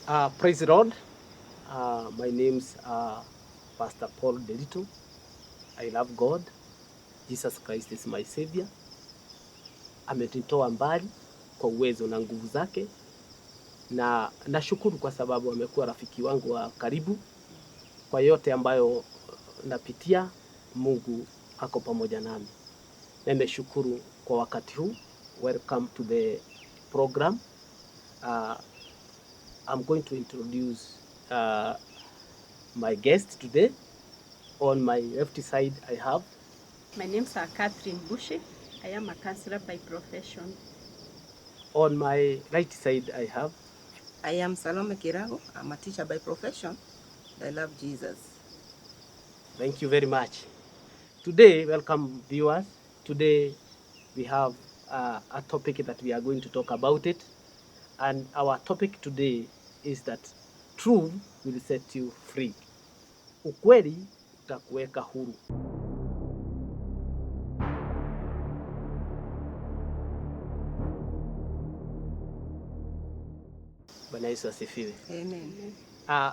Praise the Lord. My name's Pastor Paul Nderitu. I love God. Jesus Christ is my savior. Amenitoa mbali kwa uwezo na nguvu zake, na nashukuru kwa sababu amekuwa rafiki wangu wa karibu. Kwa yote ambayo napitia, Mungu ako pamoja nami. Nimeshukuru kwa wakati huu. Welcome to the program. I'm going to introduce my guest today. On my left side, I have My name's Catherine Bushi. I am a counselor by profession. On my right side, I have I am Salome Kirago. I'm a teacher by profession. I love Jesus. Thank you very much. Today, welcome viewers. Today, we have a topic that we are going to talk about it. And our topic today is that truth will set you free. Ukweli utakuweka huru. Bwana Yesu asifiwe. Amen.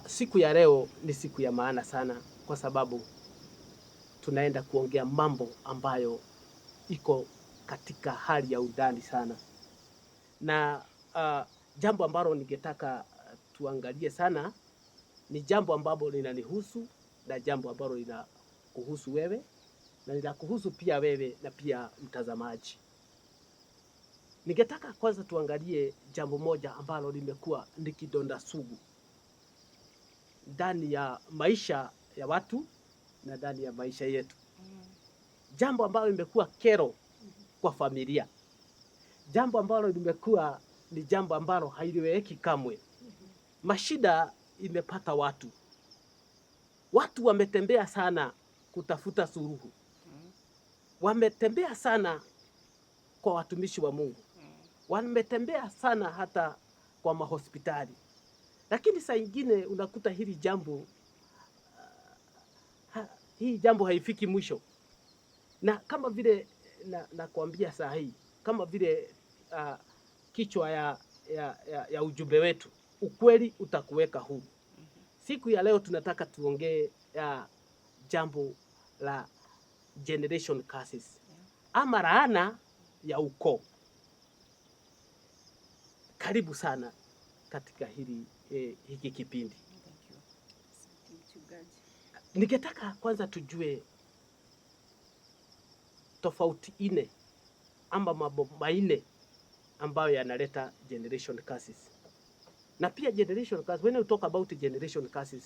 Siku ya leo ni siku ya maana sana kwa sababu tunaenda kuongea mambo ambayo iko katika hali ya undani sana, na jambo ambalo ningetaka tuangalie sana ni jambo ambalo linanihusu na jambo ambalo linakuhusu wewe na linakuhusu pia wewe na pia mtazamaji. Ningetaka kwanza tuangalie jambo moja ambalo limekuwa ni kidonda sugu ndani ya maisha ya watu na ndani ya maisha yetu, jambo ambalo limekuwa kero kwa familia, jambo ambalo limekuwa ni jambo ambalo halieleweki kamwe. Mashida imepata watu, watu wametembea sana kutafuta suluhu, wametembea sana kwa watumishi wa Mungu, wametembea sana hata kwa mahospitali, lakini saa ingine unakuta hili jambo hii jambo haifiki mwisho, na kama vile nakwambia saa hii, kama vile kichwa ya ujumbe wetu, ukweli utakuweka huru. Siku ya leo tunataka tuongee ya jambo la generation curses ama laana ya ukoo. Karibu sana katika hiki kipindi. Thank you. Asante mchungaji. Ningetaka kwanza tujue tofauti nne ama mambo manne ambayo yanaleta generation curses. Na pia generation curses, when we talk about generation curses,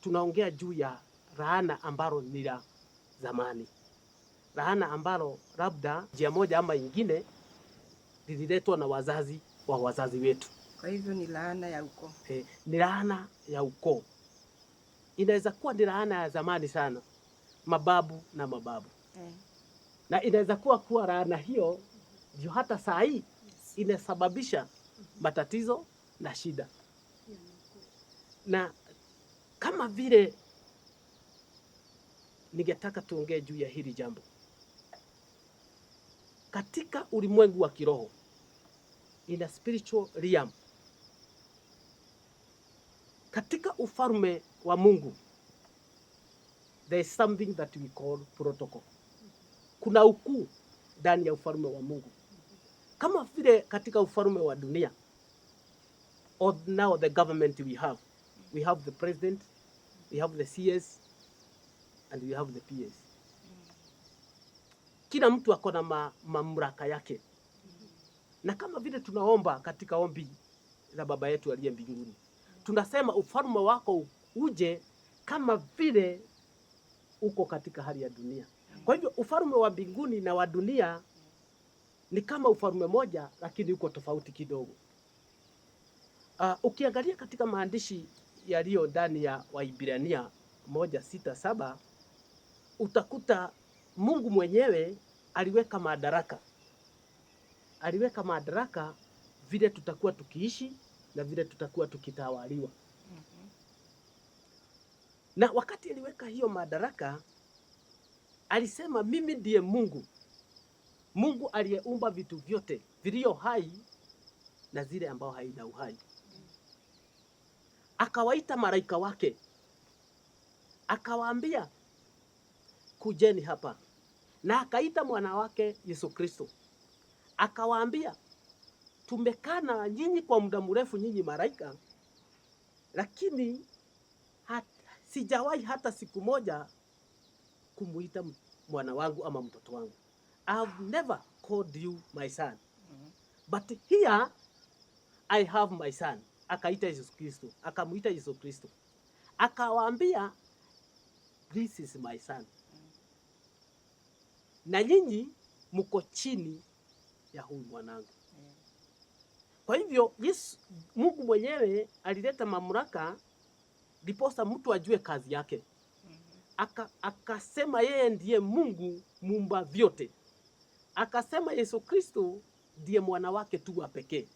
tunaongea juu ya laana ambalo ni la zamani, laana ambalo labda njia moja ama ingine lililetwa na wazazi wa wazazi wetu. Kwa hivyo ni laana ya ukoo. Ni laana ya ukoo. Inaweza kuwa ni laana ya zamani sana, mababu na mababu, na inaweza kuwa laana hiyo ndio hata saa hii inasababisha matatizo na shida. Na kama vile ningetaka tuongee juu ya hili jambo katika ulimwengu wa kiroho, in a spiritual realm, katika ufalme wa Mungu, there is something that we call protocol. Kuna ukuu ndani ya ufalme wa Mungu, kama vile katika ufalme wa dunia, or now the government we have the president, we have the CS and we have the PS. Kila mtu ako na mamlaka yake, na kama vile tunaomba katika ombi la Baba yetu aliye mbinguni, tunasema ufalme wako uje kama vile uko katika hali ya dunia. Kwa hivyo ufalme wa mbinguni na wa dunia ni kama ufalme moja, lakini uko tofauti kidogo. Ukiangalia katika maandishi yaliyo ndani ya Waibrania 1:6-7 utakuta Mungu mwenyewe aliweka madaraka, aliweka madaraka vile tutakuwa tukiishi na vile tutakuwa tukitawaliwa. Na wakati aliweka hiyo madaraka, alisema mimi ndiye Mungu, Mungu aliyeumba vitu vyote vilio hai na zile ambao haina uhai. Akawaita malaika wake, akawaambia kujeni hapa, na akaita mwana wake Yesu Kristo, akawaambia tumekaa na nyinyi kwa muda mrefu, nyinyi malaika, lakini sijawahi hata siku moja kumuita mwana wangu ama mtoto wangu. I've never called you my son. But here I have my son. Akaita Yesu Kristo, akamuita Yesu Kristo, akawaambia this is my son, na nyinyi mko chini ya huyu mwanangu. Kwa hivyo Yesu, Mungu mwenyewe alileta mamlaka ndiposa mtu ajue kazi yake. Akasema yeye ndiye Mungu muumba vyote. Akasema Yesu Kristo ndiye mwana wake tu wa pekee.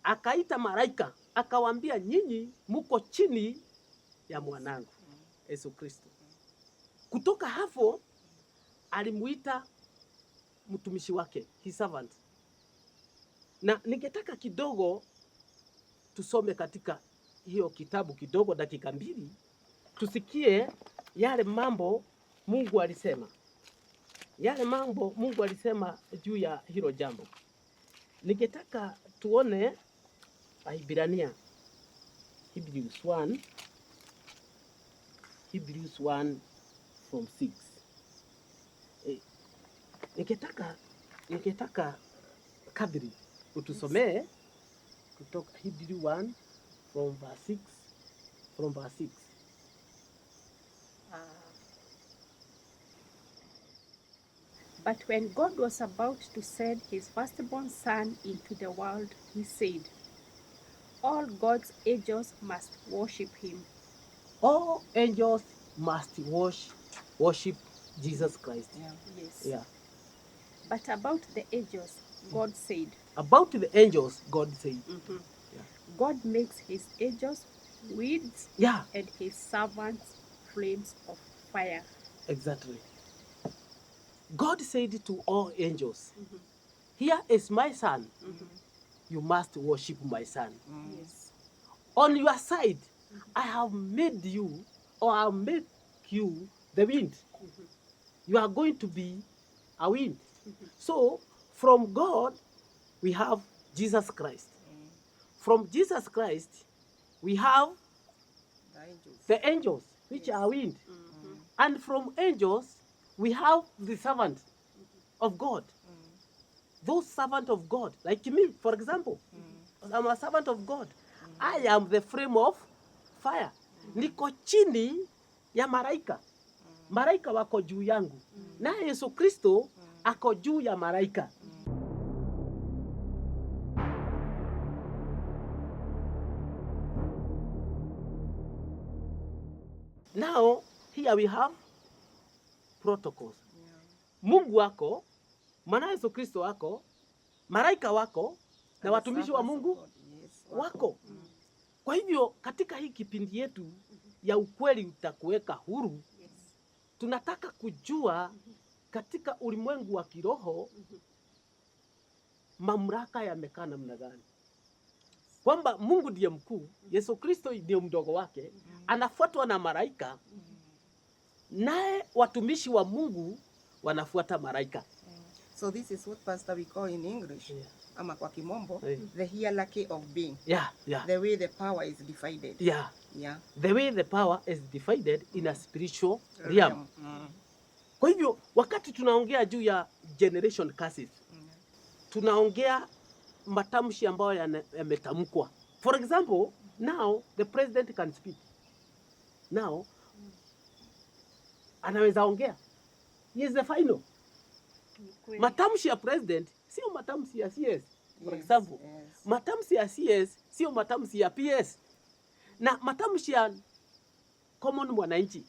Akaita malaika akawaambia, nyinyi muko chini ya mwanangu Yesu Kristo. Kutoka hapo alimuita mtumishi wake, his servant. Na ningetaka kidogo tusome katika hiyo kitabu kidogo, dakika 2, tusikie yale mambo Mungu alisema, yale mambo Mungu alisema juu ya hilo jambo. Ningetaka tuone Waebrania, Hebrews 1, Hebrews 1 from 6. Ningetaka Kadri utusomee kutoka Hebrews 1 from verse 6, from verse 6. But when God was about to send his firstborn son into the world, he said, all God's angels must worship him. All angels must worship Jesus Christ. Yeah. Yes. Yeah. But about the angels, God said. About the angels, God said. Mm-hmm. Yeah. God makes his angels winds, yeah, and his servants flames of fire. Exactly. God said to all angels, here is my son. You must worship my son. Yes. On your side, I have made you, or I make you the wind. You are going to be a wind. So from God, we have Jesus Christ. From Jesus Christ, we have The angels, the angels, which yes, are wind. And from angels, we have the servant of God. Those servant of God, like me, for example. I'm a servant of God. I am the flame of fire. Niko chini ya malaika. Malaika wako juu yangu. Na Yesu Kristo ako juu ya malaika. Now, here we have protocols. Yeah. Mungu wako, mwana Yesu Kristo wako, malaika wako na watumishi wa Mungu yes, wako. Kwa hivyo katika hii kipindi yetu ya ukweli utakuweka huru, yes, tunataka kujua katika ulimwengu wa kiroho mamlaka yamekaa namna gani, kwamba Mungu ndiye mkuu, Yesu Kristo ndiye mdogo wake, anafuatwa na malaika, naye watumishi wa Mungu wanafuata malaika. So this is what pastor we call in English, Yeah. ama kwa kimombo, Yeah. the hierarchy of being. Yeah, yeah. The way the power is divided. Yeah. Yeah. The way the power is divided in a spiritual realm. Kwa hivyo wakati tunaongea juu ya generation curses, tunaongea matamshi ambayo yametamkwa. For example, now the president can speak. Now anaweza ongea. He is the final. Matamshi ya president sio matamshi ya CS. For example, yes. Matamshi ya CS sio matamshi ya PS. Na matamshi ya common mwananchi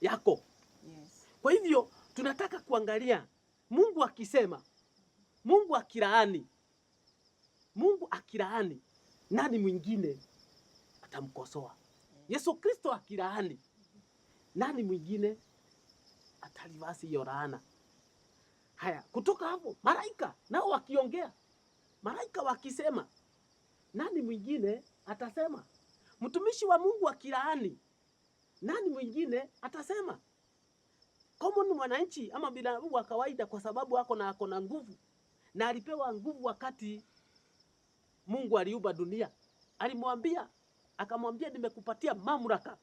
yako. Yes. Kwa hivyo tunataka kuangalia Mungu akisema, Mungu akilaani, Mungu akilaani, nani mwingine atamkosoa? Yesu Kristo akilaani, nani mwingine atalivasi hiyo laana? Haya, kutoka hapo malaika nao wakiongea, malaika wakisema, nani mwingine atasema? Mtumishi wa Mungu akilaani, nani mwingine atasema? Common mwananchi ama binadamu wa kawaida, kwa sababu ako na nguvu na alipewa nguvu wakati Mungu aliumba dunia, alimwambia, akamwambia, "Nimekupatia mamlaka.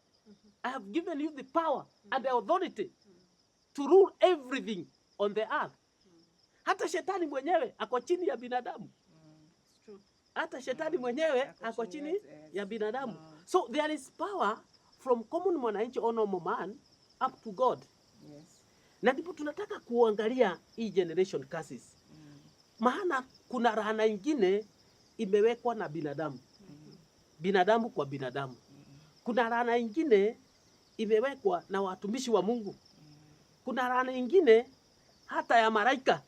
I have given you the power and the authority to rule everything on the earth." Hata shetani mwenyewe ako chini ya binadamu. It's true. Hata shetani mwenyewe Ako ako chini, chini yes. ya binadamu. So there is power from common mwananchi or normal man up to God. Na ndipo tunataka kuangalia hii generation curses. Maana kuna laana ingine imewekwa na binadamu, binadamu kwa binadamu. Kuna laana ingine imewekwa na watumishi wa Mungu. Kuna laana ingine hata ya malaika.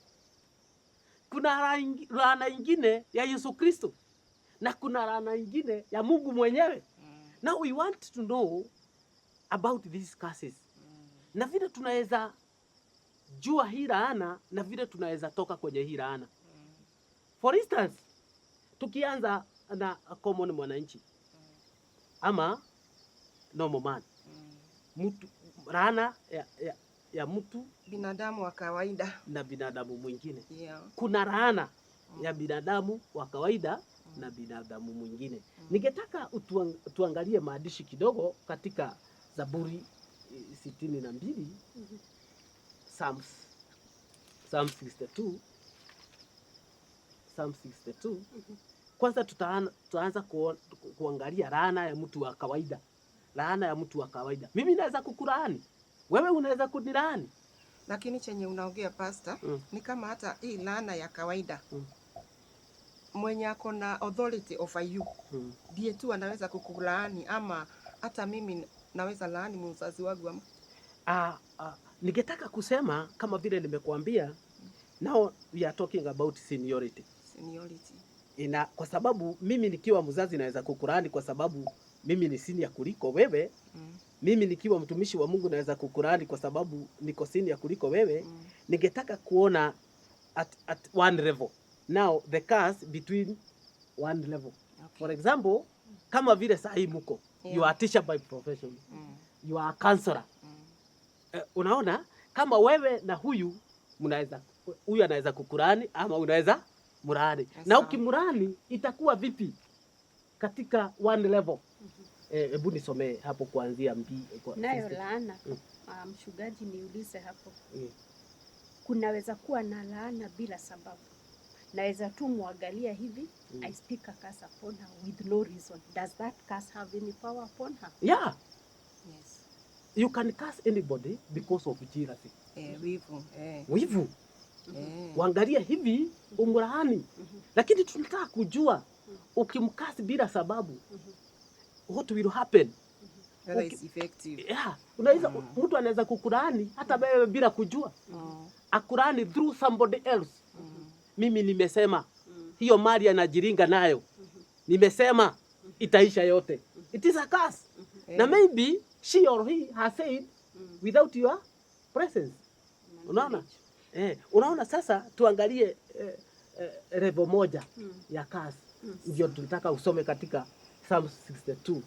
Kuna laana ingine ya Yesu Kristo na kuna laana ingine ya Mungu mwenyewe. Now we want to know about these curses na vile tunaweza jua hii laana na vile tunaweza toka kwenye hii laana. For instance, tukianza na common mwananchi ama normal man, mtu laana ya mtu Binadamu wa kawaida. Na binadamu mwingine. Kuna laana ya binadamu wa kawaida na binadamu mwingine. Ningetaka tuangalie maandishi kidogo katika Zaburi 62, Psalm 62, Psalm 62. Kwanza tutaanza kuangalia laana ya mtu wa kawaida. Laana ya mtu wa kawaida. Mimi naweza kukulaani, wewe unaweza kunilaani. Lakini chenye unaongea, Pastor, ni kama hata hii laana ya kawaida, mwenye ako na authority over you ndiye tu anaweza kukulaani, ama hata mimi naweza laani mzazi wangu ama? Ningetaka kusema kama vile nimekuambia, now we are talking about seniority. Seniority. Kwa sababu mimi nikiwa mzazi naweza kukulaani kwa sababu mimi ni senior kuliko wewe. Mimi nikiwa mtumishi wa Mungu naweza kukulaani kwa sababu niko senior kuliko wewe. Ningetaka kuona at one level. Now the curse between one level. For example, kama vile saa hii muko, you are a teacher by profession. You are a counselor. Unaona kama wewe na huyu mnaweza, huyu anaweza kukulaani ama unaweza mlaani. Na ukimlaani itakuwa vipi katika one level? Hebu nisomee hapo kuanzia Nayo laana, mchungaji, niulize hapo, kunaweza kuwa na laana bila sababu? Naweza tu mwangalia hivi, I speak a curse upon her with no reason. Does that curse have any power upon her? Yeah, you can curse anybody because of jealousy. Wivu. Wivu. Uangalie hivi umlaani. Lakini tunataka kujua ukimcurse bila sababu, what will happen? Whether it's effective. Yeah, unaweza mtu anaweza kukulaani hata wewe bila kujua. Akulaani through somebody else. Mimi nimesema hiyo mali anajiringa nayo, nimesema itaisha yote. It is a curse. Na maybe she or he has said without your presence. Unaona? Unaona sasa tuangalie level moja ya curse. Ndio tunataka usome katika Psalm 62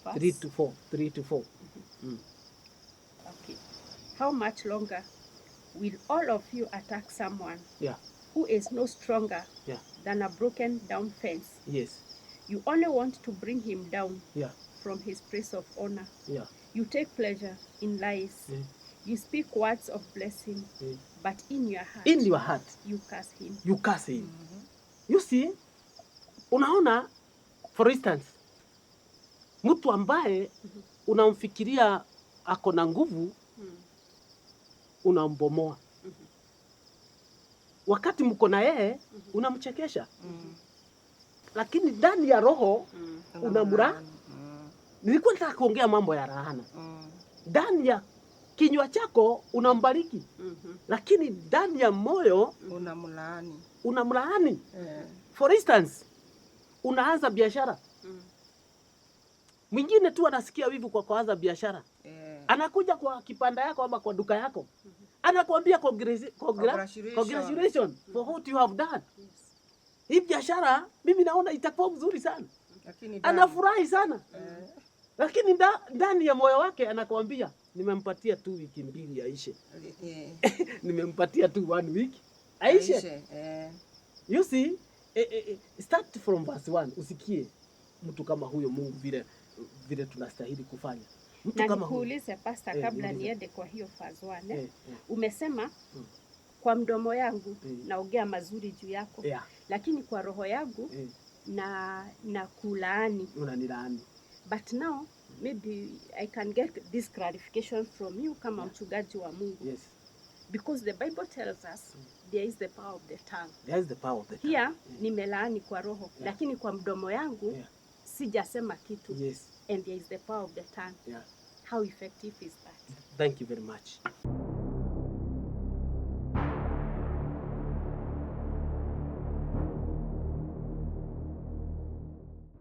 Verse. 3 to 4, 3 to 4. Okay. How much longer will all of you attack someone who is no stronger than a broken down fence? You only want to bring him down from his place of honor. You take pleasure in lies. You speak words of blessing, but in your heart, In your heart you curse him. You curse him. You see, unaona, for instance, mtu ambaye unamfikiria ako na nguvu unambomoa. Wakati mko na yeye unamchekesha, lakini ndani ya roho unamla. Nilikuwa nataka kuongea mambo ya laana. Ndani ya kinywa chako unambariki, lakini ndani ya moyo Unamlaani. Unamlaani. For instance, unaanza biashara, mwingine tu anasikia wivu kwa kuanza biashara, anakuja kwa kibanda yako ama kwa duka yako, anakuambia, Congratulations. "Congratulations for what you have done. Hii biashara mimi naona itakuwa mzuri sana." Lakini anafurahi sana. Lakini ndani ya moyo wake anakuambia nimempatia tu wiki 2 aishe. Nimempatia tu 1 week aishe. You see, start from verse 1 usikie mtu kama huyo Mungu vile tunastahili kufanya. Mtu na kama nikuulize pastor, kabla niende kwa hiyo verse 1, umesema kwa mdomo yangu naongea mazuri juu yako, lakini kwa roho yangu na kulaani. Unanilaani. But now maybe I can get this clarification from you kama mchungaji wa Mungu. Yes. Because the Bible tells us there is the power of the tongue. There is the power of the tongue. Here nimelaani kwa roho, lakini kwa mdomo yangu sijasema kitu. Yes. And there is the power of the tongue. Yeah. How effective is that? Thank you very much.